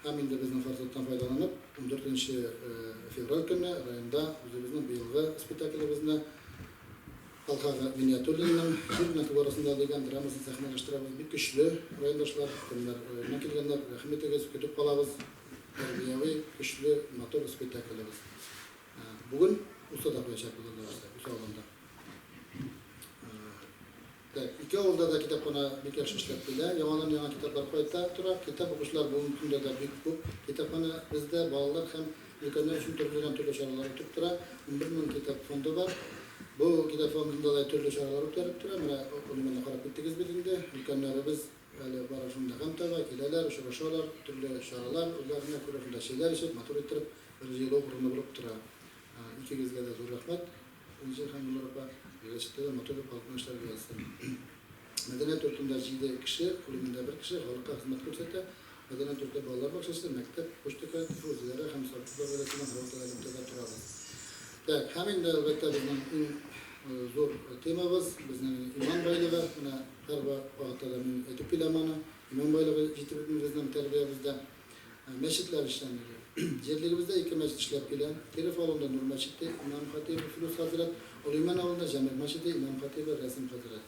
Һәм инде безнең форсаттан файдаланып, 14 февраль көнне районда үзебезнең быелгы спектаклебезне Талха Гыйниятуллинның Җир белән күк арасында дигән драмасын сәхнәләштерәбез. Бик көчле райондашлар, кемнәр районнан килгәннәр, рәхим итегез, көтеп калабыз. Тәрбияви, көчле, матур спектаклебез. Бүген Усада куячакбыз, Алла бирсә, Уса авылында. Так, ике авылда да китапханә бик яхшы эшләп килә. Яңадан-яңа китаплар кайта тора. Китап укучылар бүгенге көндә дә бик күп. Китапханә бездә балалар һәм өлкәннәр өчен төрледән-төрле чаралар үтеп тора. 11 мең китап фонды бар. Бу китап фондында да төрле чаралар үткәреп тора. Менә Олимәне карап киттегез бит инде. Өлкәннәребез әле бары шунда гамь таба, киләләр, очрашалар, төрле чаралар, үзләренә күрә шунда чәйләр эчеп, матур иттереп, бер җыелу урыны булып тора. Икегезгә дә зур рәхмәт. Энҗе һәм Гөлнур апа, киләчәктә дә матур итеп халыкны эшләргә язсын. Мәдәният йортында җиде кеше, Кулимендә бер кеше халыкка хезмәт күрсәтә. Мәдәният йорты балалар бакчасы, мәктәп, почта коллективы, үзидарә һәм Сабитовлар гаиләсе белән һәрвакытта да элемтәдә торабыз. Так, һәм инде, әлбәттә, безнең иң зур темабыз, безнең иман байлыгы. Менә һәрвакытта да мин әйтеп киләм аны. Иман байлыгы җитеп бетми безнең тәрбиябездә. Мәчетләр эшчәнлеге. Җирлегебездә ике мәчет эшләп килә. Киров авылында Нур мәчете, имам-хатыйбы Филүс хәзрәт, Олыимән авылында Җәмигъ мәчете, имам-хатыйбы Рәсим хәзрәт.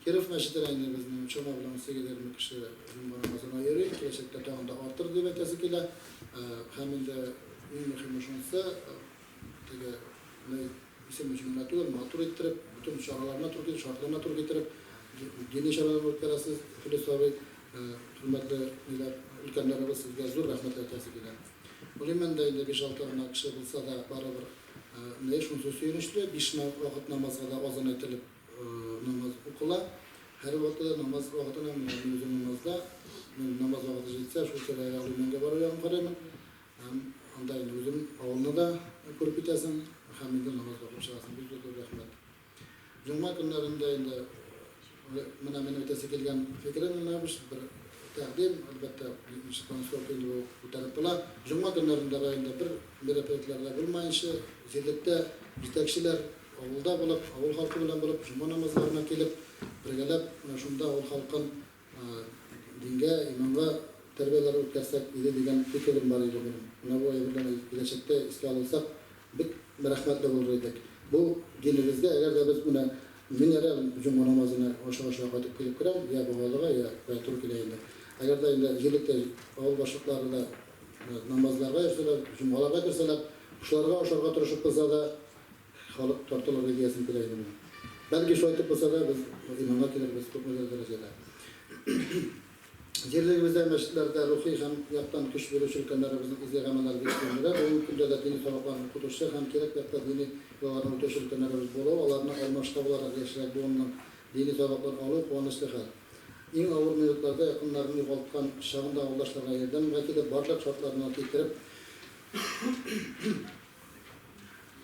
Киров мәчетенә инде безнең чама белән 18-20 кеше җомга намазына йөри. Киләчәктә тагын да артыр дип әйтәсе килә. Һәм инде иң мөһиме шунысы, теге исем өчен генә түгел, матур иттереп, бөтен чараларына туры китереп, шартларына туры китереп, дини чаралар үткәрәсез, Филүс абый. Хөрмәтле ниләр, өлкәннәребез, сезгә зур рәхмәт әйтәсе килә. Гомумән дә инде биш-алты гына кеше булса да, барыбер ни, шунысы сөенечле, биш вакыт намазга да азан әйтелеп намаз укыла. Һәрвакытта да намаз вакытына, менә мин үзем намазда, мин намаз вакыты җитсә, шул тирәгә Гыйльмангә бару ягын карыймын. Һәм анда инде үзем авылны да күреп китәсең, һәм инде намаз да укып чыгасың. Бик зур рәхмәт. Җомга көннәрендә инде менә минем әйтәсе килгән фикерем менә бер тәкъдим, әлбәттә, планировка инде бу күтәреп була. Җомга көннәрендә районда бер мероприятиеләр дә булмаенча, җирлектә җитәкчеләр авылда булып, авыл халкы белән булып, җомга намазларына килеп, бергәләп менә шунда авыл халкын дингә, иманга тәрбияләр үткәрсәк иде дигән фикерем бар иде минем. Менә бу әйберләрне киләчәктә искә алынсак, бик рәхмәтле булыр идек. Бу динебезгә, әгәр дә без менә мин әле җомга намазына ашыга-ашыга кайтып килеп керәм, я Богалыга, я кая туры килә инде. Әгәр дә инде җирлектә авыл башлыклары да намазларга йөрсәләр, җомгаларга керсәләр, шуларга ошарга тырышып кылса да, Халык тартылыр идеясен килә иде менә. Бәлки шулай итеп булса да без иманга килербез күпмедер дәрәҗәдә. Җирлегебездә мәчетләрдә рухи һәм яктан көч бирүче өлкәннәребезнең изге гамәлләре бик сөендерә. Бүгенге көндә дә дини сабакларны укытучы һәм кирәк якта дини йолаларны үтәүче өлкәннәребез булу, аларны алмашка буларак яшьрәк буынның дини сабаклар алу куанычлы хәл. Иң авыр минутларда якыннарын югалткан чагында авылдашларга ярдәмгә килеп, барлык шартларны китереп,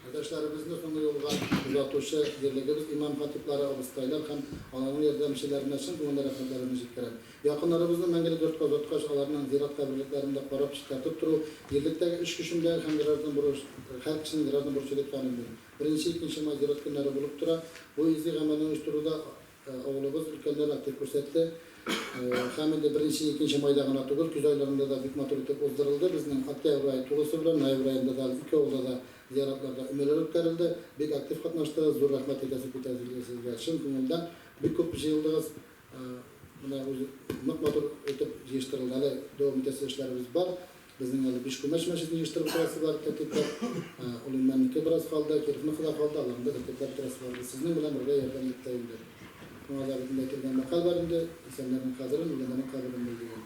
Кардәшләребезне соңгы юлга озатучы җирлегебез имам-хатиплары, абыстайлар һәм аларның ярдәмчеләренә чын күңелдән рәхмәтләремне җиткерәм. Якыннарыбызны мәңгелек йортка озаткач, аларның зират каберлекләрен дә карап, чистартып тору, җирлектәге өч кешендә һәм граждан бурыч, һәр кешенең граждан бурычы дип саныйм мин. Беренче, икенче май зират көннәре булып тора. Бу изге гамәлне оештыруда Авылыбыз өлкәннәре актив күрсәтте. Һәм инде беренче, икенче майда гына түгел, көз айларында да бик матур итеп уздырылды. Безнең октябрь ае тулысы белән, ноябрь аенда да ике авылда да зияратларда өмәләр үткәрелде. Бик актив катнаштыгыз, зур рәхмәт әйтәсе китә сезгә чын күңелдән. Бик күп җыелдыгыз. Менә үзе нык матур итеп җыештырылды. Әле дәвам итәсе эшләребез бар. Безнең әле Бишкүмәч мәчетен җыештырып торасы бар, тәртипләп. Олыймәннеке бераз калды, Кировныкы да калды, аларны да тәртипләп торасы бар. Без сезнең белән бергә ярдәмлектә инде. Шуңа да бит инде әйтелгән мәкаль бар инде, исәннәрнең кадерен, үлгәннәрнең каберен бел дигән.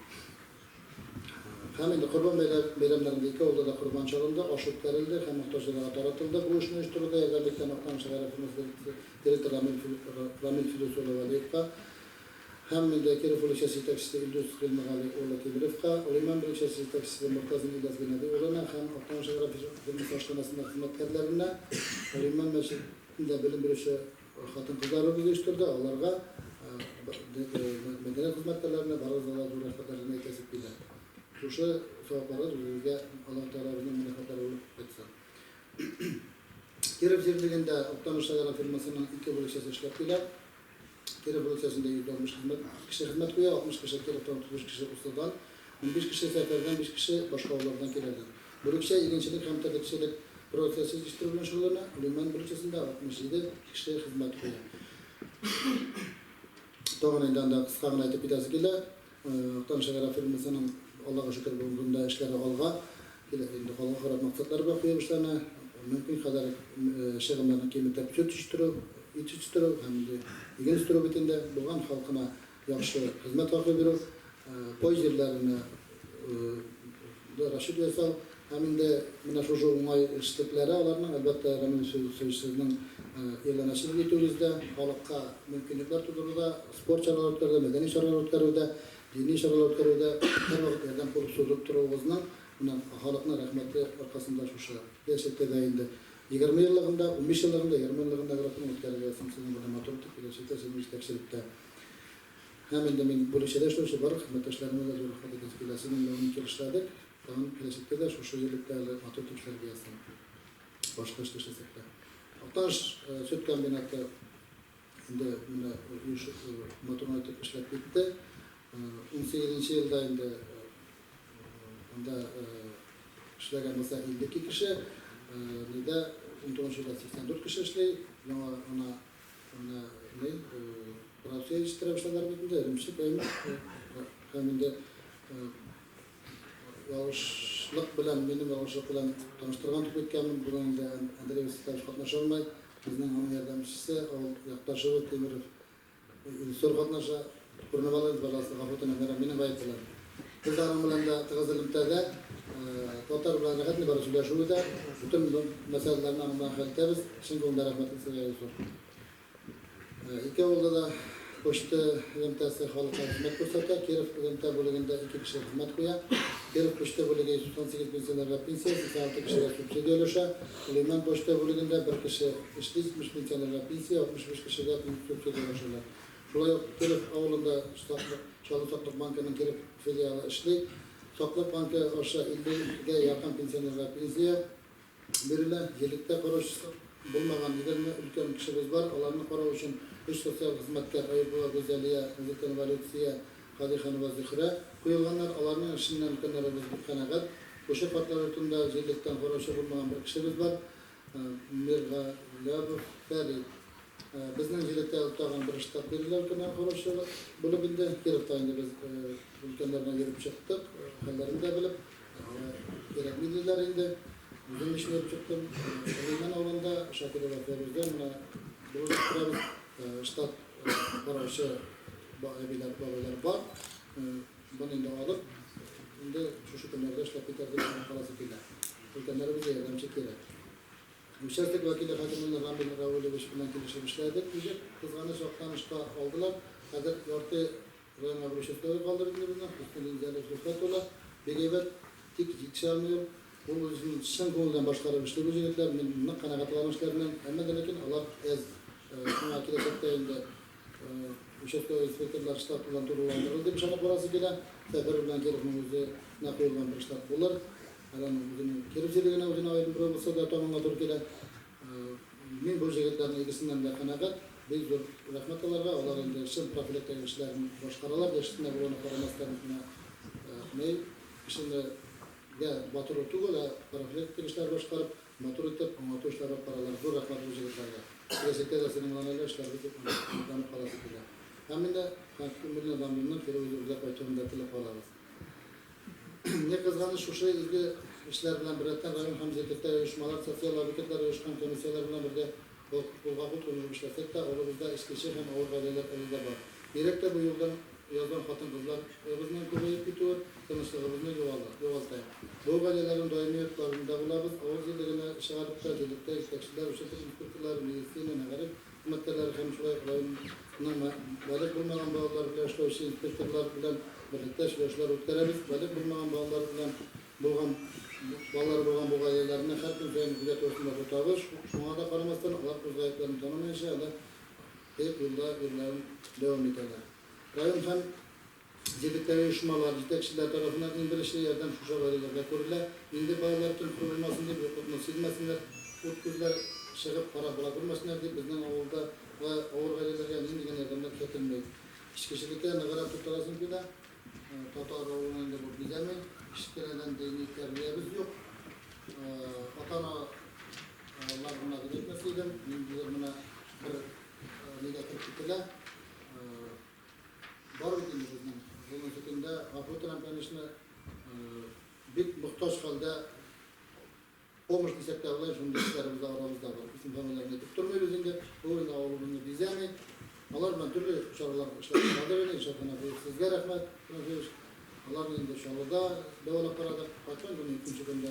Һәм инде Корбан бәйрәмнәрендә ике авылда да корбан чалынды, аш үткәрелде һәм мохтаҗларга таратылды. Бу эшне оештыруда ярдәм иткән Актаныш аграр фирмасы директоры Рамил Филүс улы Вәлиевка, Һәм инде Киров бүлекчәсе җитәкчесе Илдус Гыйльмегали улы Тимеровка, Олыйман бүлекчәсе җитәкчесе Мортазин Ильяс Геннадий улына һәм Актаныш аграр фирмасы ашханәсендә хезмәткәрләренә, Олыйман мәчетендә белем бирүче хатын-кызларыбыз оештырды, аларга, мәдәният хезмәткәрләренә, барыгызга да зур рәхмәтләремне әйтәсе килә. Шушы савапларыгыз үзегезгә Аллаһы Тәгаләбезнең мең рәхмәтләре булып кайтсын. Киров җирлегендә Актаныш аграр фирмасының ике бүлекчәсе эшләп килә. Киров бүлекчәсендә 160 хезмәт, кеше хезмәт куя, 60 кеше Кировтан, 35 кеше Усыдан. 15 кеше Сәфәрдән, 5 кеше башка авыллардан киләләр. Бүлекчә игенчелек һәм терлекчелек продукциясе җитештерү белән шөгыльләнә, Лиман бүлекчәсендә 67 кеше хезмәт куя. Тагын инде анда кыска гына әйтеп китәсе килә. Актаныш агрофирмасының, Аллага шөкер, бүгенге көндә эшләре алга килә. Инде алга карап максатлар белән куеп эшләнә. Мөмкин кадәр чыгымнарны киметеп сөт җитештерү, ит җитештерү һәм инде иген үстерү бит инде булган халкына яхшы хезмәт хакы бирү, пай җирләренә расчет ясау һәм инде менә шушы уңай эшлекләре аларның, әлбәттә, Рамил Юсуфович, сезнең иганәчелек итүегездә, халыкка мөмкинлекләр тудыруда, спорт чаралары үткәрүдә, мәдәни чаралар үткәрүдә, дини чаралар үткәрүдә һәрвакыт ярдәм кулы сузып торуыгызның, менә халыкның рәхмәте аркасында шушы киләчәктә дә инде 20 еллыгында, 15 еллыгында, 20 еллыгында графикны үткәрергә язсын сезнең белән матур итеп, киләчәктә сезнең җитәкчелектә. Һәм инде мин бүлекчәдә эшләүче барлык хезмәттәшләремә дә зур рәхмәт әйтәсе килә. Сезнең белән 12 ел эшләдек. Тагын киләчәктә дә шушы җирлектә әле матур итеп эшләргә язсын. Башка эштә эшләсәк тә. Актаныш сөт комбинаты инде менә матур гына итеп эшләп китте. 18 нче елда инде анда эшләгән булса 52 кеше, нидә 19 елда 84 кеше эшли. Яңа гына Менә ни, продукция җитештерә башладылар бит инде, эремчек, әйме. Һәм инде ялгышлык белән, минем ялгышлык белән таныштырган дип әйткәнмен, бүген инде Андрей Вячеславович катнаша алмый. Безнең аның ярдәмчесе, авыл якташыбыз Тимеров Илсур катнаша. Күренеп алыгыз, пожалуйста, гафу үтенәм, ярар, минем гаеп белән. Без аның белән дә тыгыз элемтәдә, татар белән рәхәт бары сөйләшүе дә, бөтен мәсьәләләрне аның белән хәл итәбез. Чын күңелдән рәхмәтле сезгә, Илсур. Ике авылда да почта элемтәсе халыкка хезмәт күрсәтә. Киров элемтә бүлегендә ике кеше хезмәт куя. Киров почта бүлеге 198 пенсионерга пенсия, 86 кешегә субсидия өләшә. Лиман почта бүлегендә бер кеше эшли, 70 пенсионерга пенсия, 65 кешегә субсидия өләшәләр. Шулай ук Киров авылында Чаллы Саклык банкының Киров филиалы эшли. Саклык банкы аша 50 гә якын пенсионерга пенсия бирелә. Җирлектә караучысы булмаган 20 өлкән кешебез бар. Аларны карау өчен өч социаль хезмәткәр, Аюпова Гүзәлия, Нурзетдинова Люция, Кадыйханова Зөһрә куелганнар. Аларның эшеннән өлкәннәребез бик канәгать. Күрше картлар йортында җирлектән караучы булмаган бер кешебез бар, Миргалябов Фәрит. Безнең җирлектә тагын бер штаб бирелә өлкәннәр караучы булып инде. Кировта инде без өлкәннәр белән йөреп чыктык, хәлләрен дә белеп. Алай кирәкми диделәр инде. Үзем лично йөреп чыктым. Шәмәрдән авылында Шакирова Фәйрүзә менә булышып торабыз. Штат караучы әбиләр, бабайлар бар. Моны инде алып, инде шушы көннәрдә эшләп китәр дип карасы килә. Өлкәннәребезгә ярдәмче кирәк. Участок вәкиле Хәкимуллин Рамил Равилевич белән килешеп эшләдек. Ничек кызганыч, Актанышка алдылар. Хәзер ярты районга бер участковый калды бит инде безнең, Хөснуллин Зәлиф Рифкать улы. Бик әйбәт, тик җитешә алмый ул. Ул үзен чын күңелдән башкарып эшли бу җегетләр. Мин нык канәгать аларның эшләреннән. Әмма дә ләкин алар әз. Шуңа киләчәктә инде участковый инспекторлар штат белән тулыландырылыр дип ышанып карасы килә. Сәфәров белән Кировның үзенә куелган бер штат булыр. Әле аның үзенең Киров җирлегенә үзенә аерым берәү булса да таманга туры килә. Мин бу җегетләрнең икесеннән дә канәгать. Бик зур рәхмәт аларга. Алар инде чын профилактик эшләрен башкаралар. Яшьсенә булуына карамастан, менә ни кешене гә батыру түгел, ә профилактик эшләр башкарып, матур итеп, аңлату эшләре алып баралар. Зур рәхмәт бу җегетләргә. Киләчәктә дә сезнең белән әле эшләрбез дип өметләнеп каласы килә. Һәм инде Хәкимуллин Рамилнең кире үзебезгә кайтуын да теләп калабыз. Ни кызганыч, шушы изге эшләр белән беррәттән район һәм җирлектә оешмалар, социаль объектлар оешкан комиссияләр белән бергә кулга-кул тотынып эшләсәк тә, авылыбызда эчкече һәм авыр гаиләләр әле дә бар. Бигрәк тә бу юлдан язган хатын-кызларыбызның күбәеп китүе тынычлыгыбызны югалта. Бу гаиләләрнең даими йортларында булабыз, авыл җирлегенә чыгарып та, җирлектә җитәкчеләр, участок инспекторлары, медицина, мәгариф хезмәткәрләре һәм шулай ук районның балигъ булмаган балалар белән эшләүче инспекторлар белән берлектә сөйләшүләр үткәрәбез. Балигъ булмаган балалар белән булган балалары булган бу гаиләләрне һәр көн саен күзәтү астында тотабыз. Шуңа да карамастан, алар үз гаепләрен танымаенча, әле кыек юлда йөрүләрен дәвам итәләр. Район һәм җирлектәге оешмалар, җитәкчеләр тарафыннан иң беренче ярдәм шушы гаиләләргә күрелә. Инде балалар төн курылмасын дип, юклыкны сизмәсеннәр, ут күзләр чыгып харап була күрмәсеннәр дип, безнең авылдагы авыр гаиләләргә нинди генә ярдәмнәр күрсәтелми. Эчкечелеккә ныграк тукталасым килә. Татар авылын инде бу бизәми. Кечкенәдән дини тәрбиябез юк. Ата-аналар гына дип әйтмәс идем. Ниндидер менә бер нигә кереп кителә. Бар бит инде безнең бүгенге көндә, гафу итәм, конечно, бик мохтаҗ хәлдә, помощь дисәк тә була, шундый кешеләребез дә арабызда бар. Исем фамилияләрен әйтеп тормыйбыз инде. Бу инде авылыбызны бизәми. Алар белән төрле чаралар эшләп карадык инде. Илшат Ханафиевич, сезгә рәхмәт, Ханафиевич. Аларны инде Чаллыда дәвалап карадык. Кайткан көнне икенче көндә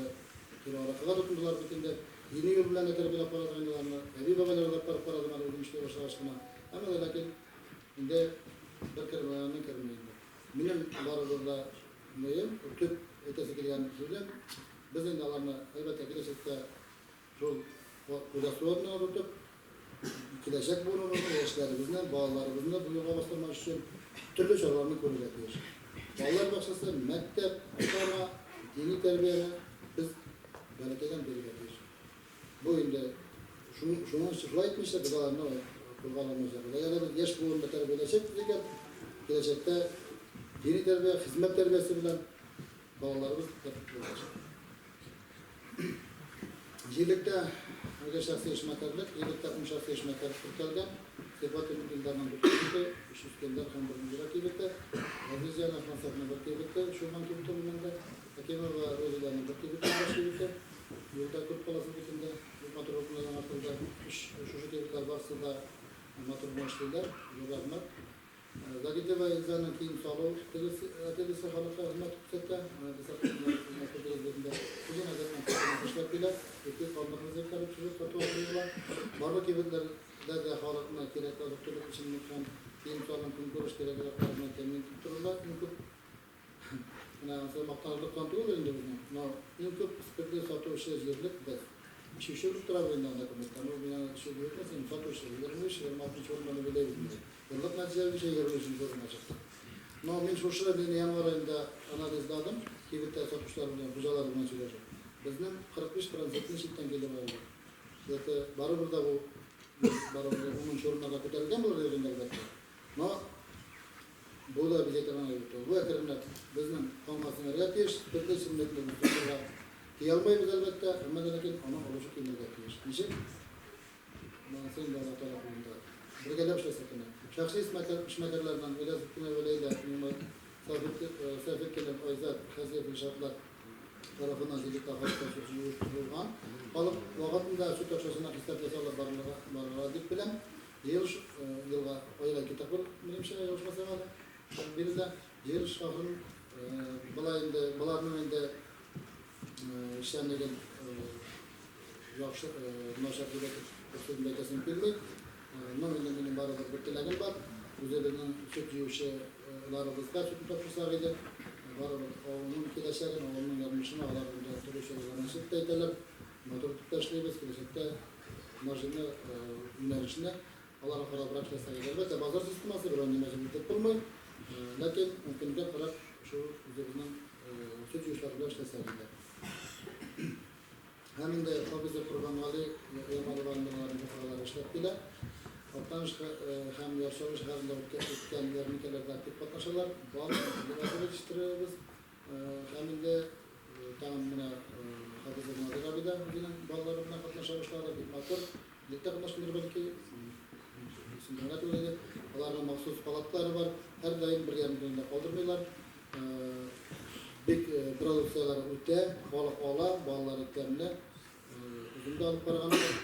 кире аракыга тотындылар бит инде. Дини юл белән дә тәрбияләп карадык инде аларны. Әби-бабайларга да барып карадым әле үзем эшли башлагач кына. Әмма дә ләкин инде бер кермәгәннең керми инде. Минем барыбер дә мөем, төп әйтәсе килгән сүзем, без инде аларны, әлбәттә, киләчәктә шул күз асты тотып, киләчәк буыныбызны, яшьләребезне, балаларыбызны бу юлга бастырмас өчен төрле чараларны күрергә тиеш. Балалар бакчасы, мәктәп, ата-ана, дини тәрбияне без бәләкәйдән бирергә тиеш. Бу инде шуның шулай итмичә без аларны кулга ала алмаячакбыз. Әгәр дә без яшь буынны тәрбияләячәкбез икән, киләчәктә дини тәрбия, хезмәт тәрбиясе белән балаларыбыз бәхетле булачак. Җирлектә әлеге шәхси эшмәкәрлек, җирлектә ун шәхси эшмәкәр теркәлгән. Сибгатуллин Илдарның дүрт кибете, өч Искәндәр һәм бер Мөнзилә кибете, Газизҗанов Мансафның бер кибете, Чулман кибете булганда, Хәкимова Розиләнең бер кибете, баш кибете. Юлда күреп каласыз бит инде, бик матур урында яңартылды. Өч шушы кибетләр барысы да матур гына эшлиләр, зур рәхмәт. Загитова Эльзаның кием салу ательесы халыкка хезмәт күрсәтә. Менә дисәк, менә күрдегез бит инде. Үзен әзерләгән костюмын эшләп килә. Ике калмык ризыклары пешереп сату алып була. Барлык кибетләрдә дә халыкны кирәкле азык-төлек, эчемлек һәм кием-салым, көнкүреш кирәк-яраклары белән тәэмин итеп торыла. Иң күп Менә анысы мактанырлыктан түгелдер инде безнең, но иң күп спиртлы сатучы җирлек без. Өченче булып торабыз инде анда күмәктә. Ну, мин аны өченче дип әйтмәс идем, сатучы 23, 26 нчы урынны биләйбез инде. Еллык нәтиҗә буенча 23 нче урынга чыктык. Но мин шушы мине январь аенда анализладым, кибеттә сатучылар белән, хуҗалар белән сөйләшеп. Безнең 45 процентны читтән килеп алалар. Это барыбер дә бу барыбер дә унынчы урыннарга күтәрелгән булыр иде инде, әлбәттә. Но бу да бизи торган әйбер түгел. Бу әкренләп безнең канга сеңәргә тиеш. Спиртлы эчемлекне без сатырга тия алмыйбыз, әлбәттә, әмма дә ләкин аның өлеше кимергә тиеш. Ничек? Монысы инде Алла Тәгалә кулында. Бергәләп эшләсәк кенә. Шәхси эшмәкәрләрнең Гыйләҗетдинова Ләйлә, Сафиткинов Айзат, Хәзиев Илшатлар тарафыннан җирлектә халыкка сөт җыелган. Халык вакытында сөт акчасына хисап ясалып барырга дип беләм. Җыелыш елга айга ике тапкыр, минемчә, ялгышмасам әле, бирелә. Җыелыш ахырын болай инде, боларның инде эшчәнлеген яхшы, начар дип әйтеп, бер сүз дә әйтәсем килми. Но инде минем барыбер бер теләгем бар. Үзебезнең сөт җыючыларыбызга сөтне тапшырсак иде. Барыбер авылның киләчәген, авылның язмышына алар инде төрлечә иганәчелек тә итәләр. Матур итеп тә эшлибез, киләчәктә маржинны юнәлешне аларга карабрак эшләсәк иде. Әлбәттә, базар системасы, берәүне дә мәҗбүр итеп булмый. Ләкин мөмкинлеккә карап, шул үзебезнең сөт җыючылар белән эшләсәк иде. Һәм инде Хабизов Корбангали Ямалова аларның кафегалары эшләп килә. Актаныш һәм Яр Чаллы шәһәрендә үткән ярминкәләрдә актив катнашалар. Бал, әзер җитештерәбез. Һәм инде тагын менә Хафиза Надир абый да үзенең балалары белән катнаша башлады. Бик матур. Элек тә катнашкандыр бәлки. Исемдә генә түгел иде. Аларның махсус палаткалары бар. Һәрдаим бер ярым дә калдырмыйлар. Бик продукцияләре үтә, халык ала, балалары тәмле. Үзем дә алып караганым бар.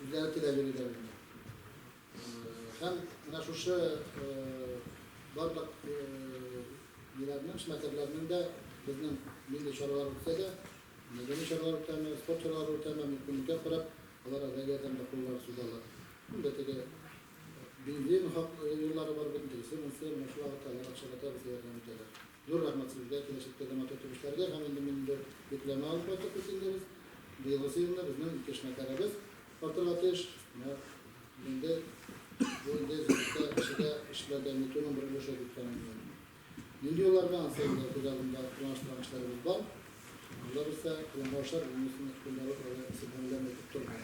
Үзләре теләп йөриләр инде. Һәм менә шушы барлык ниләрнең, эшмәкәрләрнең дә безнең нинди чаралар үтсә дә, мәдәни чаралар үтәме, спорт чаралары үтәме, мөмкинлеккә карап, алар әлегә ярдәмдә куллар сузалар. Инде теге бензин хак юллары бар бит, тегесе, монысы, менә шул вакытта алар акчалата безгә ярдәм итәләр. Зур рәхмәт сезгә, киләчәктә дә матур итеп эшләргә һәм инде мин инде йөкләмә алып кайттык бит инде без. Быелгысы елны безнең ике эшмәкәребез артырга тиеш. Менә инде бу инде җирлектә кешегә эш белән тәэмин итүнең бер өлеше дип саныйм мин. Нинди юллар белән, анысы инде күз алдында планлаштырган эшләребез бар. Алла бирсә, планга ашар, бүгенгесен көндәлек алай исемләп әйтеп тормыйм.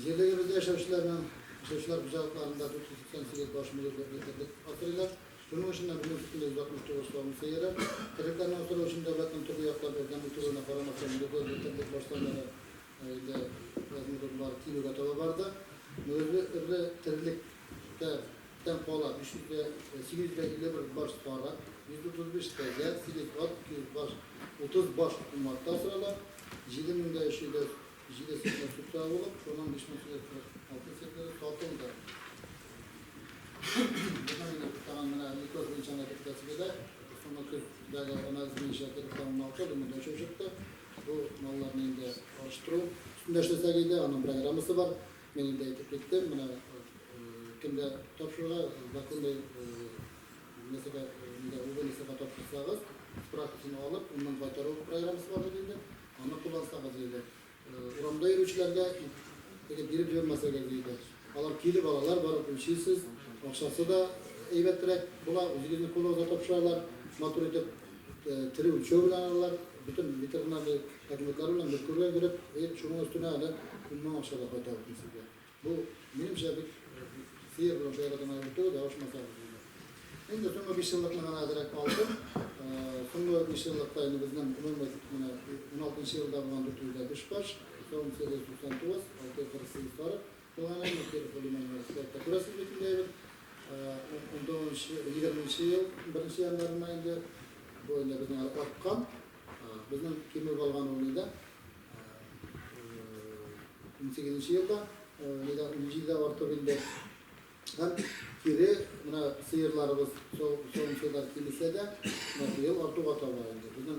Җирлегебездә яшәүчеләрнең, яшәүчеләр хуҗалыкларында 488 баш мөгезле терлек асрыйлар. Шуның эченнән бүгенге көндә 169 савым сыеры. Терлекләрне асрау өчен дәүләтнең төрле яклап ярдәм итүенә карамастан, мөгезле терлек баш саннары инде әзме-күпме кимүгә таба барды. Мөгезле эре терлеккә тән кала 500 гә 851 баш сарык, 135 кәҗә, 8 ат, 200 баш, 30 баш умарта асрала. 7307 центнер сөт савылып, шуннан 5846 центнеры сатылды. Безнең инде туктаган менә лейкоз буенча гына кертәсе килә. Соңгы көздәге анализ буенча кертелгән 16 лимонда өчәү чыкты. Бу малларны инде алыштыру өстендә эшләсәк иде, аның программасы бар. Мин инде әйтеп киттем, менә кемгә тапшырырга, законный нәрсәгә, нигә УВНСга тапшырсагыз, справкасын алып, уннан кайтару программасы бар бит инде. Аны куллансагыз иде. Урамда йөрүчеләргә теге биреп йөрмәсәгез иде. Алар килеп алалар, барып үлчисез, акчасы да әйбәтрәк була, үзегезнең кулыгызга тапшыралар, матур итеп тере үлчәү белән алалар, бөтен ветеринарный документлары белән бер күргә кереп, и шуның өстенә әле 10 000 акча да кайта бөтен сезгә. Бу, минемчә, бик сыер белән шаярта торган әйбер түгел, ялгышмасагыз инде. Инде соңгы биш еллыкны гына әзрәк алдым. Соңгы биш еллыкта инде безнең гомумән менә уналтынчы елда булган 405 баш, соң 899, 648 сарык булган инде Киров Лиман слайдта күрәсез бит инде әйбер. Унтугызынчы, егерменче ел беренче январена инде бу инде безнең әле арткан. Безнең кимеп алган ул нидә? Унсигезенче елда, нидә, унҗидедә артып инде. Һәм кире менә сыерларыбыз, савым сыерлар кимесә дә, менә быел артуга таба инде. Безнең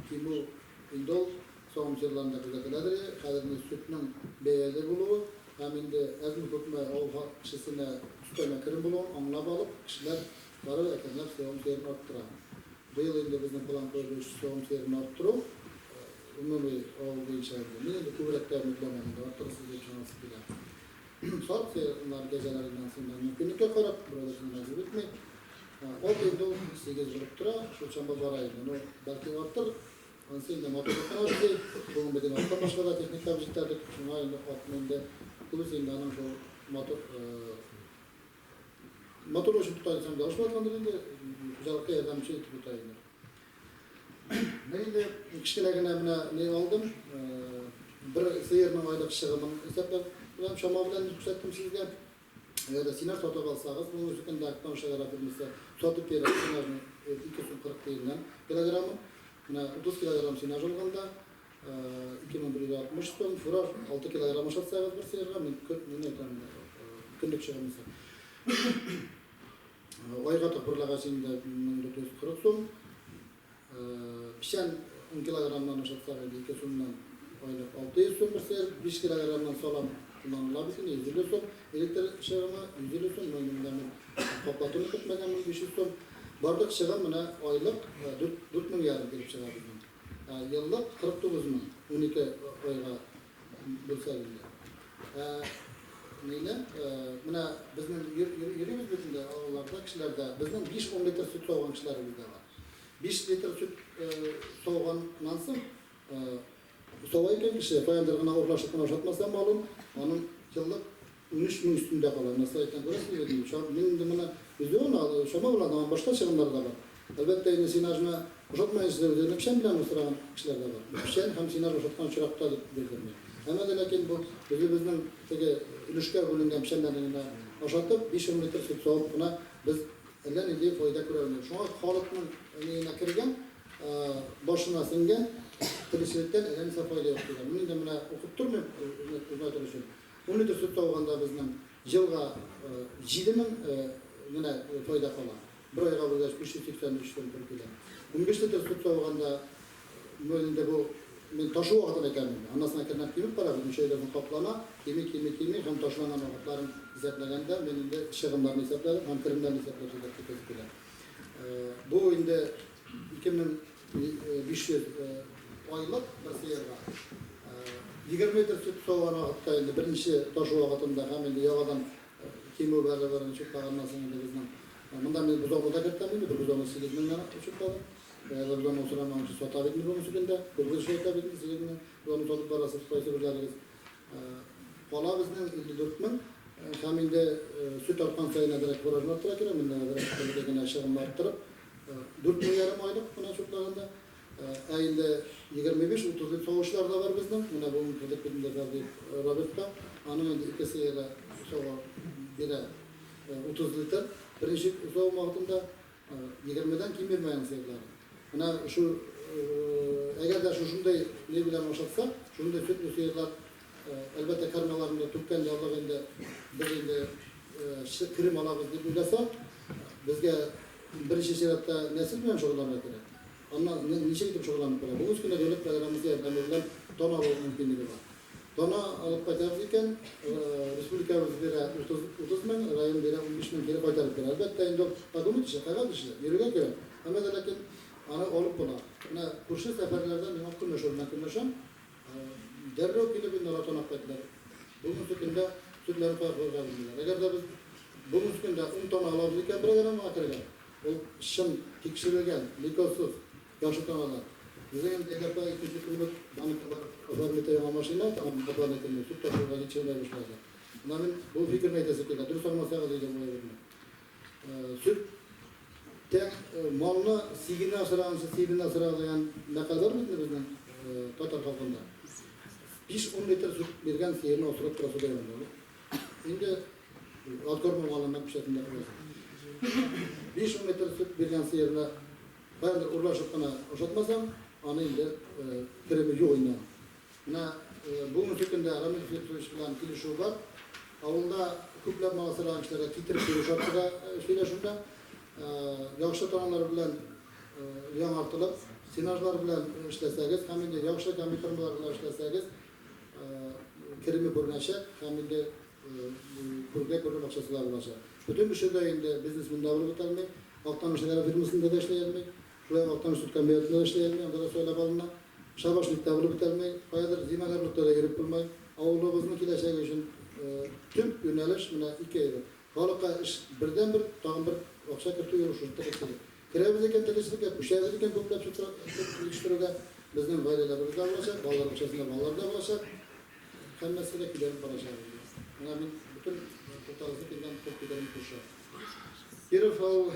кимү инде ул савым сыерларында күзәтеләдер. Хәзер инде сөтнең бәяле булуы һәм инде әзме-күпме авыл кешесенә өстәмә керем булуын аңлап алып, кешеләр барыбер әкренләп савым сыерын арттыра. Быел инде безнең план куелу өч савым сыерын арттыру, гомуми авыл буенча инде. Мин инде күбрәк тә өметләнәм инде, арттырырсыз дип ышанасым килә. Сарык сыерлар, кәҗәләр инде анысы инде мөмкинлеккә карап, берәү дә шуны мәҗбүр итми. Ат инде ул сигез булып тора, шул чама бара инде. Ну, бәлки артыр, анысы инде матурлык кына бизәй. Бүген без инде аттан башка да техника җитәрлек, шуңа инде атны инде күбесе инде аның шул матур матур өчен тота дисәм дә алышмасландыр инде, хуҗалыкка ярдәмче итеп тота инде. Мин инде кечкенә генә менә ни алдым, бер сыерның айлык чыгымын исәпләп белән, чама белән күрсәттем сезгә. Әгәр дә сенаж сатып алсагыз, бүгенге көндә Актаныш агрофирмасы сатып бирә сенажны 2 сум 40 тиеннән килограммын. Менә 30 килограмм сенаж алганда 2160 сум, фураж 6 килограмм ашатсагыз бер сыерга, мин мин әйтәм, көнлек чыгымысы. Айга тапырлагач инде 1440 сум. Печән 10 килограммнан ашатсак инде 2 сумнан айлык 600 сум бер сыер, 5 килограммнан салам кулланыла бит инде 150 сум, электр чыгымы 150 сум, моны инде мин каплатуны көтмәгәнмен 500 сум. Барлык чыгым менә айлык 4 мең ярым килеп чыга безнең. Еллык 49 мең, 12 айга бүлсәк инде. Мине, менә безнең йөрибез бит инде авылларда, кешеләрдә. Безнең 5-10 литр сөт сауган кешеләребез дә бар. 5 литр сөт сауганнан соң, сава икән кеше, каяндыр гына урлашып кына ашатмаса малын, аның еллык 13 мең өстендә кала. Менә слайдтан күрәсез бит инде. Мин инде моны үзем чама белән, аның башка чыгымнары да бар. Әлбәттә инде сенажны ошатмаенча үзләренә печән белән усраган кешеләр дә бар. Печән һәм сенаж ошаткан очракта дип белдем мин. Әмма дә ләкин бу үзебезнең теге өлешкә бүленгән печәннәрне генә ашатып, 5-10 литр сөт савып кына без әллә нинди файда күрә алмыйбыз. Шуңа халыкның миенә кергән, башына сеңгән терлекчелектән әллә нәрсә файда юк дигән. Мин инде менә укып тормыйм, үзем әйтер өчен. Ун литр сөт сауганда безнең елга 7000 генә файда кала. Бер айга бүлгәч 583 сум туры килә. 15 литр сөт сауганда, ну инде бу мин ташу вакытын әйтәм инде. Аннан соң әкренләп кимеп бара, бит ничә айдан соң каплана, кими, кими, кими һәм ташланган вакытларын исәпләгәндә мин инде чыгымнарны исәпләдем һәм керемнәрне исәпләп сезгә китерәсе килә. Бу инде 2500 айлык бер сыерга. 20 литр сөт сауган вакытта инде беренче ташу вакытында һәм инде яңадан кимү бәрабәрен учетлаганнан соң инде безнең монда мин бозауны да кертәм инде, бер бозауны 8 меңнән учетладым. Бәяләр бозауны усрамаган өчен сата бит инде бүгенге көндә. Күбегез шулай итә бит инде, 8 меңнән бозауны сатып барасыз, кайсы берләрегез. Кала безнең 54 мең. Һәм инде сөт арткан саен әзрәк фуражны арттыра кирәк. Монда әзрәк бәләкәй генә чыгымны арттырып, 4 мең ярым айлык менә чутлаганда. Ә инде 25-30 литр савучылар да бар безнең. Менә бүген кердек бит инде Фәрдиев Робертка. Аның инде ике сыеры сава бирә 30 литр. Беренче савым вакытында 20-дән ким бирмәгән сыерлары. Менә шу, әгәр дә шушындый ни белән ашатсак, шундый сөтле сыерлар, әлбәттә, кармаларын да түккән ярлык инде без инде керем алабыз дип уйласак, безгә беренче чиратта нәсел белән шөгыльләнергә кирәк. Аннан ничек итеп шөгыльләнеп була? Бүгенге көндә дәүләт программасы ярдәме белән тана алу мөмкинлеге бар. Тана алып кайтабыз икән, республикабыз бирә 30 мең, район бирә 15 мең кире кайтарып бирә. Әлбәттә, инде ул документ эше, кәгазь эше, йөрергә кирәк. Әмма дә ләкин аны алып була. Менә күрше сәфәрләрдә миңа көнләшү белән көнләшәм. Дәррәү килеп инде алар тонап кайттылар. Бүгенге көндә сөтләрен кая куярга белмиләр. Әгәр дә без бүгенге көндә ун тонна алабыз икән бер граммга кергән, ул чын тикшерелгән, лейкозсыз, яхшы тоналар. Безнең инде Әгәр дә икенче көнне банкка барып оформить яңа машина, тагын дополнительный сөт ташырга җитешергә башлады. Менә мин бу фикерне әйтәсе килә. Дөрес аңласагыз иде бу әйберне. Сөт тә малны сигенә асраганчы сибенә асра дигән мәкаль бар бит инде безнең татар халкында. 5-10 литр сөт биргән сыерны асрап торасы да юк. Инде откорма малына күчәсен дә куясың. 5-10 литр сөт биргән сыерны каяндыр урлашып кына ашатмасаң, аны инде кереме юк инде. Менә бүгенге көндә Рамил Феликсович белән килешү бар. Авылда күпләп мал асраган кешеләргә китереп бирү шарты да эшлиләр шунда. Яхшы таналар белән яңартылып, сенажлар белән эшләсәгез һәм инде яхшы комбикормалар белән эшләсәгез, кереме күренәчәк һәм инде күргә күренеп акчасы да булачак. Бөтен кеше дә инде бизнесмен да булып бетә алмый. Актаныш агрофирмасында да эшли алмый. Шулай ук Актаныш сөт комбинатында да эшли алмый, анда да сайлап алына. Шабашник та булып бетә алмый, каядыр зимагарлыкта да йөреп булмый. Авылыбызның киләчәге өчен төп юнәлеш менә ике әйбер. Халыкка эш бердәнбер, тагын бер акча кертү юлы шушы терлекчелек. Керәбез икән терлекчелеккә, күчәбез икән күпләп сөт җитештерүгә, безнең гаиләләребез дә булачак, балалар бакчасында балалар да булачак. Һәммәсе дә көйләнеп барачак инде. Менә мин бөтен тукталгысы килгән төп фикерем шушы. Киров авыл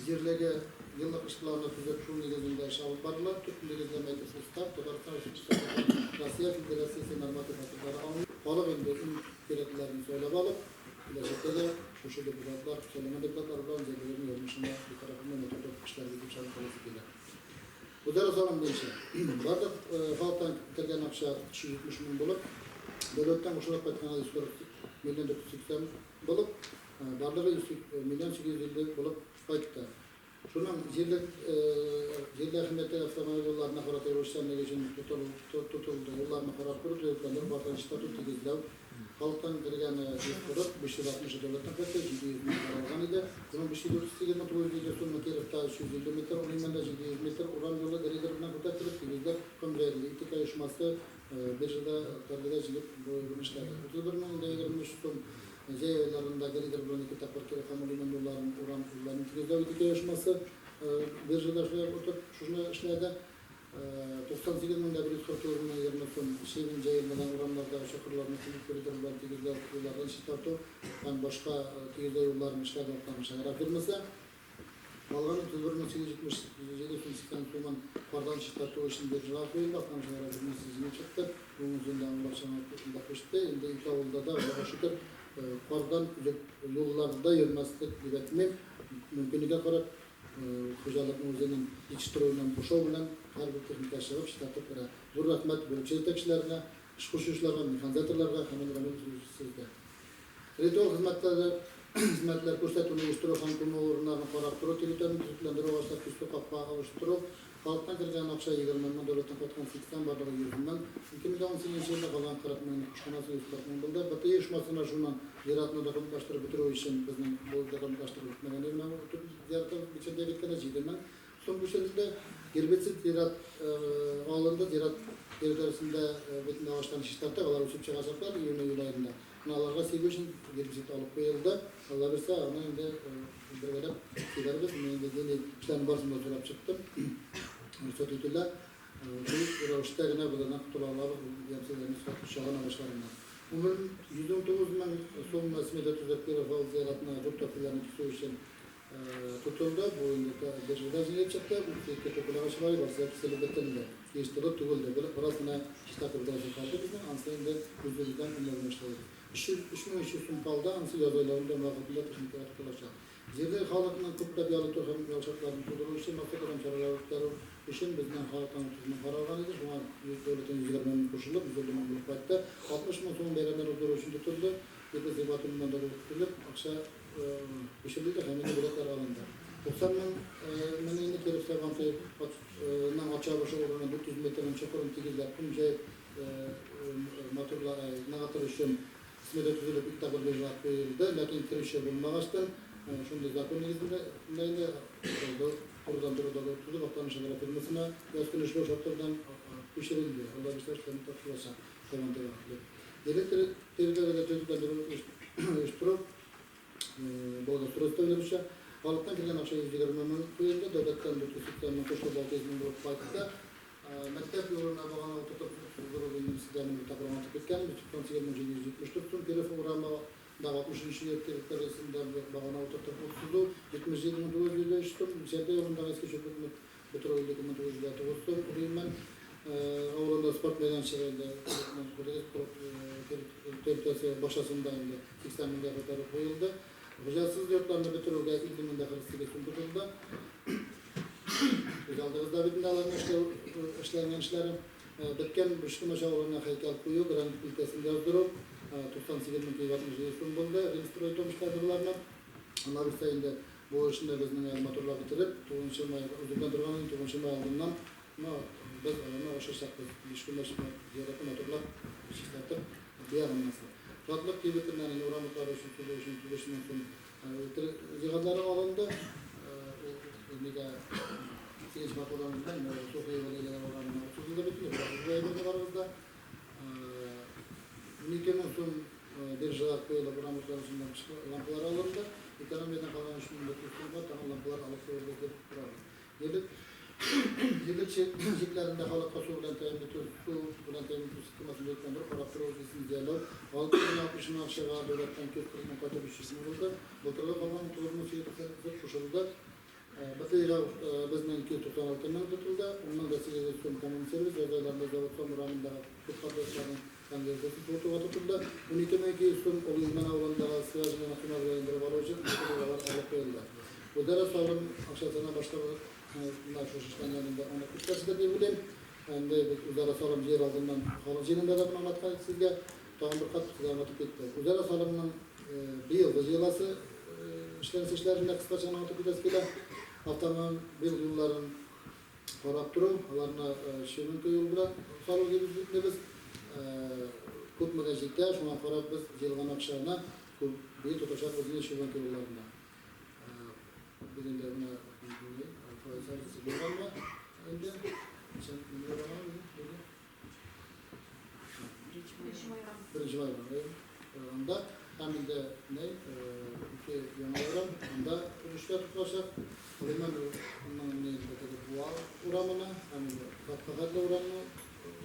Җирлеге еллык эш планы төзеп, шул нигезендә эш алып барыла. Төп нигезләмә итеп Устав, Татарстан Республикасы һәм Россия Федерациясе норматив актлары алына. Халык инде иң кирәклеләрен сайлап алып, киләчәктә дә шушы депутатлар, сайланган депутатлар белән җирлегебезнең язмышына битараф булмый матур итеп эшләрбез дип ышанып каласы килә. Үзара салым буенча, барлык халыктан кергән акча 370 мең булып, дәүләттән кушылып кайтканы 140 миллион 480 булып, Барлыгы 100 миллион 850 булып кайтты. Шуның җирле җирле әһәмияттәге автомобиль юлларына карата юл эшчәнлеге өчен тотылды. Юлларны карап тору, төзекләндерү, кардан чистарту, тигезләү. Халыктан кергәне 140, 560 дәүләттән кайтты, 700 мең каралган иде. Шуның 538 мең 950 сумы Кировта 350 метр, Унимәндә 700 метр урам юлы грейдер белән күтәртелеп, тигезләп, ком җәелде. Итек оешмасы биржада торгыда җигеп бу әйберне эшләде. 31 мең дә 23 сум Җәй айларында грейдер белән ике тапкыр Киров һәм Унимән юлларын, урам юлларын тигезләү Итек оешмасы биржада шулай ук отып, шуны эшләде. 98 мең дә 149 мең 20 сум Шебин җәелмәгән урамнардагы чокырларны цемент грейдер белән тигезләү, юллардан чистарту һәм башка тигезләү юлларын эшләде Актаныш агрофирмасы. Калган 31877 сум 80 сумын кардан чистарту өчен биржага куелды, Актаныш агрофирмасы җиңеп чыкты. Бүгенге көндә ул акчаны да күчте. Инде ике авылда да, Аллага шөкер, кардан өзек юлларда йөрмәслек дип әйтмим. Мөмкинлеккә карап, хуҗалыкның үзенең җитештерүеннән бушау белән һәрбер техника чыгып, чистартып керә. Зур рәхмәт бүлекчә җитәкчеләренә, эш кушучыларга, механизаторларга һәм инде Рамил сезгә. Ритуал хезмәтләре, хезмәтләр күрсәтүне оештыру һәм күмү урыннарын карап тору, территорияне төзекләндерү, агачлар кисү, капка алыштыру, халыктан кергән акча 20 мең, дәүләттән кайткан 80, барлыгы 100 мең. 2018 нче елда калган 40 меңне кушканнан соң 140 мең булды. БТИ оешмасына шуннан зиратны документлаштырып бетерү өчен безнең бу документлаштырып бетмәгән иде, менә бу төп зиратыбыз Бичәндә киткәндә 7 мең сум күчерелде. Гербицид зират алынды, зират территориясендә бөтен агачларны чистарттык, алар үсеп чыгачаклар июнь-июль аенда. Менә аларга сибү өчен гербицид алып куелды. Алла бирсә, аны инде бергәләп сибәрбез. Мин инде дини эшләрнең барысын да сорап чыктым. Рөхсәт ителә. Шул рәвештә генә без аннан котыла алабыз, бу ямьсез әнис чаган агачларыннан. 119 мең сум смета төзеп Киров авыл зиратына зур топольләрне кисү өчен тотылды. Бу инде биржада җиңелеп чыкты. 32 тополь агачы бар, барысы да киселеп бетерелде. Җыештырылып түгелде. Бераз гына чиста кебек калды безнең. Анысы инде үзебездән өннәрен эшләдек. 3300 сум калды, анысы яз айларында вакытында техникага тотылачак. Җирле халыкның күпләп ял итү һәм ял шартларын тудыру өчен массакүләм чаралар үткәрү өчен безнең халыктан 30 мең каралган иде. Шуңа дәүләттән 120 мең кушылып, 150 мең булып кайтты. 60 мең сум бәйрәмнәр уздыру өчен тотылды. Ипи Зыйбатуллиннан договор төзелеп, акча күчерелде һәм инде бүләкләр алынды. 90 мең мең инде Киров Сабантуй ның ат чабышы урыны 400 метрның чокырын тигезләп, ком җәеп матурлап ныгытыр өчен смета төзелеп, ике тапкыр биржага куелды, ләкин керүче булмагачтын, шундый закон нигезендә инде турыдан-туры договор төзеп, Актаныш агрофирмасына яз көне эшләү шартлардан күчерелде. Алла бирсә, эшләрне тапшырачак Сабантуйга хәтле. Электр территориядә төзекләндерү оештыру, благоустройство өлешчә. Халыктан килгән акча 120 мең куелды, дәүләттән 480 мең кушылып 600 мең булып кайтты. Мәктәп юлына багана утыртып туздыру инде сезгә мин бер тапкыр аңлатып киткән, 98 774 сум. Киров урамындагы 60 нчы йорт территориясендә багана утыртып ут сузу, 77 953 сум. Сәрдә юлындагы иске чүплекне бетерү, 52 959 сум. Уриман авылында спорт мәйданчыгы инде территориясе бакчасында инде 80 меңгә кайтарып куелды. Хуҗасыз йортларны бетерүгә 50 мең дә 48 сум тотылды. Күз алдыгызда бит инде аларның эшләү, эшләнгән эшләре. Беткән Бөчкемәч авылына һәйкәл кую, гранит плитәсен яздыру, 98 мең 267 сум булды. Римстрой том эшләде боларны. Алла бирсә инде бу эшне безнең әле матурлап бетереп, 9 май өзелгән торган инде 9 май алдыннан ну, без аларны ачачакбыз. Бишкүмәч зияратын матурлап, чистартып, биягыннан соң. Шатлык кибетеннән инде урам утлары өчен төзү өчен 35 мең сум Җиһазлары алынды. Ул нигә Сигезенче март урамыннан София Валерьевна урамына сузылды бит инде. Беләсез әйберне барыгыз да. 12 мең сум биржага куелып урам утлары өчен лампалар алынды. Экономиядән калган 3400 сумга тагын лампалар алып куелды дип торабыз. Җирлек җирлек чикләрендә халыкка су белән тәэмин итү, су белән тәэмин итү системасын төзекләндерү, карап тору, лицензияләү, 6 мең 60 мең акчага дәүләттән 240 мең кайтып 300 мең булды. Былтыргы калган 9880 кушылды. БТИга безнең 296 мең тотылды. 10 мең дә 800 сум коммунсервис яз айларында Заводсом урамындагы күп катлы йортларның канализациясен суытуга тотылды. 12 мең 200 сум Олы Илмән авылындагы скважинаны койма белән индереп алу өчен материаллар алып куелды. Үзара салым акчасына башка менә шушы эшләнгән инде, аны күрсәтсез дип уйлыйм. Инде без үзара салым җыер алдыннан халык җыенында да моны аңлаткан идек сезгә. Тагын бер кат сезгә аңлатып киттек. Үзара салымның быелгы җыеласы эшләнеше эшләрен дә кыскача гына аңлатып китәсе килә. Автомобиль юлларын карап тору, аларны щебенка юл белән салу дибез бит инде без. Күпмегә җитә, шуңа карап без җыелган акчаны күп быел тотачакбыз инде щебенка юлларына. Без инде менә булганмы инде? Беренче майга. Анда һәм инде ни, ике яңа урам, анда өлешләр тотылачак. Гомумән, аның инде теге Буа урамына һәм инде Фатхагатлы урамына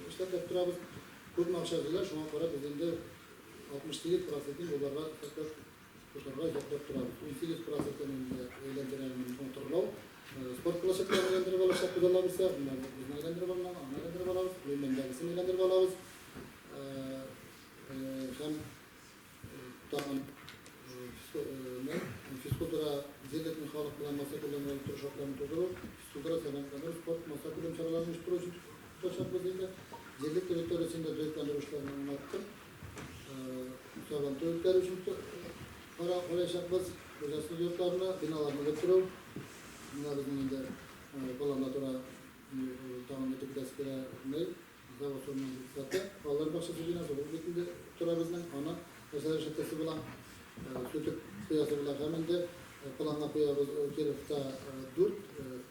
эшләп торабыз. Күпме акча җыела, шуңа карап без инде 68 процентын юлларга исәпләп тотарга исәпләп торабыз. 18 процентын инде әйләндерәмен моторлау. Спорт площадкаларын әйләндереп алачакбыз, Алла бирсә. Менә безне әйләндереп алынган, аны әйләндереп алабыз, Гыйльмәндәгесен әйләндереп алабыз. Һәм тагын физкультура җирлекнең халык белән массакүләм оештыру шартларын тудыру, физкультура, сәламәтләндерү, спорт, массакүләм чараларын оештыру өчен тотачакбыз инде. Җирлек территориясендә төзекләндерү эшләрен аңлаттым. Сабантуй үткәрү өчен караячакбыз. Хуҗасыз йортларны, биналарны бетерү. Менә безнең инде планда тора, тагын әйтеп китәсе килә, ни, завод орнының икътисады. Балалар бакчасы бинасы, ул бит инде тора безнең, аны нәрсәләр эшләтәсе була, сүтеп куясы була. Һәм инде планга куябыз Кировта дүрт,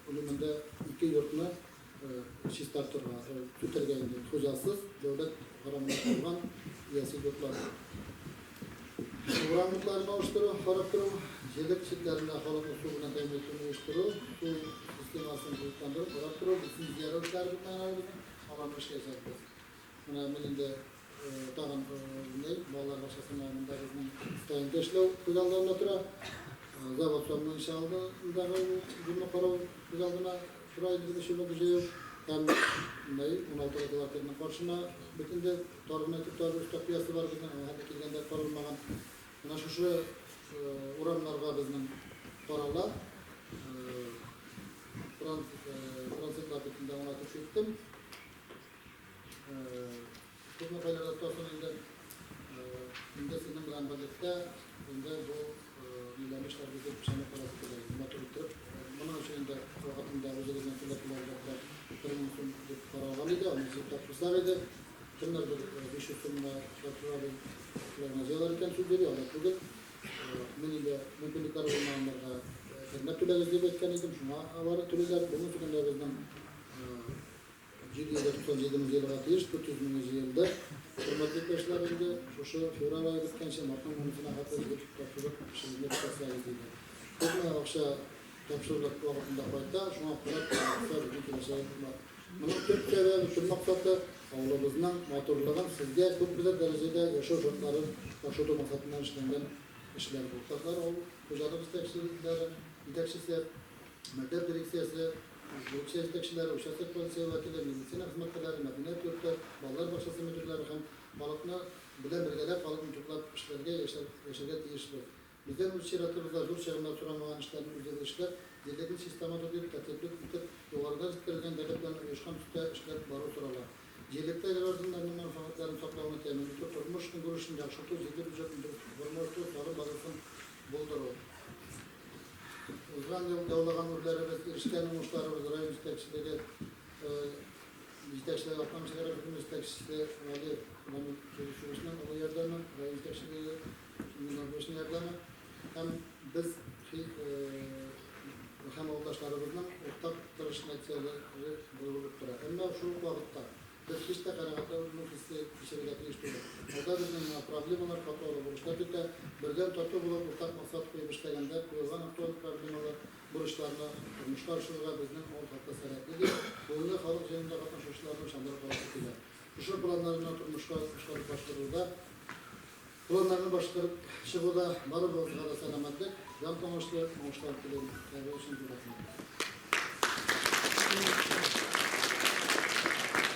Үлемендә ике йортны чистартырга, сүтәргә инде, хуҗасыз, дәүләт карамында калган иясез йортлар. Урам утларын алыштыру, карап тору, җирлек чикләрендә халыкны су белән тәэмин итүне оештыру, су системасын тулыландырып, карап тору, лицензияләү эшләре бит менә безнең, аларны эшләячәкбез. Менә мин инде тагын ни, балалар бакчасына монда безнең стендта эшләү күз алдында тора. Завод салынган ишегалдындагы җирне карау күз алдына тора инде, без өч ел җыю. Һәм ни, 16 квартирның каршына бит инде тар гына итеп тар өстәп куясы бар безнең, аңа хәтле килгәндә каралмаган. Менә шушы урамнарга безнең карала. Транзитлар бит инде аңлатып киттем. Күпме кайларда тотасың инде. Инде сезнең белән берлектә инде бу ниләрне эшләрбез дип ышанып каласы килә инде. Матур иттереп. Моның өчен инде вакытында үзегезнең түләп әлбәттә 1000 сум дип каралган иде. Аны җыеп тапшырсак иде. Кемнәрдер 500 сумга тапшырабыз, шулай җыялар икән, сүз бирә, алай түгел. Мин инде мөмкинлекләре булмаганнарга әкренләп түләгез дип әйткән идем, шуңа алар түлиләр. Бүгенге көндә безнең 797 мең җыелырга тиеш, 400 меңе җыелды. Хөрмәтле иптәшләр, инде шушы февраль ае беткәнче, мартның унысына хәтле җыеп тапшырып, эшебезне бетерсәк иде. Күпме акча тапшырылып вакытында кайта, шуңа карап акча безнең киләчәк бар. Моның төп сәбәбе, төп максаты, авылыбызның матурлыгын сезгә күпмедер дәрәҗәдә яшәү шартларын яхшырту максатыннан эшләнгән эшләр бу. Татар авыл хуҗалык җитәкчеләре, җитәкчесе, мәктәп дирекциясе, бүлекчә җитәкчеләре, участок полиция вәкиле, медицина хезмәткәрләре, мәдәният йорты, балалар бакчасы мөдирләре һәм халыкны белән бергәләп халыкны туплап эшләргә, яшәргә тиешбез. Бездән үз чиратыбызда зур чыгымнар сорамаган эшләрне үзебез эшләп, җирлекне чиста-матур дип, тәртипле итеп, югарыдан җиткерелгән таләпләрне оешкан төстә эшләп бару сорала. Җирлектә гражданнарның мәнфәгатьләрен саклауны тәэмин итү, тормыш-көнкүрешен яхшырту, җирле бюджетны дөрес формалаштыру, салым базасын булдыру. Узган ел яулаган үрләребез, ирешкән уңышларыбыз район җитәкчелеге, җитәкчеләре, Актаныш шәһәре хөкүмәт җитәкчесе Валерий Рамил Шәрифовичның олы ярдәме, район җитәкчелеге, Миннән ярдәме һәм без һәм авылдашларыбызның уртак тырыш нәтиҗәләре булып тора. Әмма шул ук вакытта без һич тә канәгатьләнү хисе кичерергә тиеш түгел. Алда безне яңа проблемалар, катлаулы бурычлар көтә. Бердәм, тату булып, уртак максат куеп эшләгәндә, куелган актуаль проблемалар, бурычларны тормышка ашырырга безнең авыл халкы сәләтле, дип, бүгенге халык җыенында катнашучыларны ышандырып каласы килә. Шушы планнарны тормышка чыгарып ашыруда Планнарны башкарып чыгуда барыбызга да сәламәтлек, җан тынычлыгы, уңышлар телим. Хәерле өчен зур рәхмәт.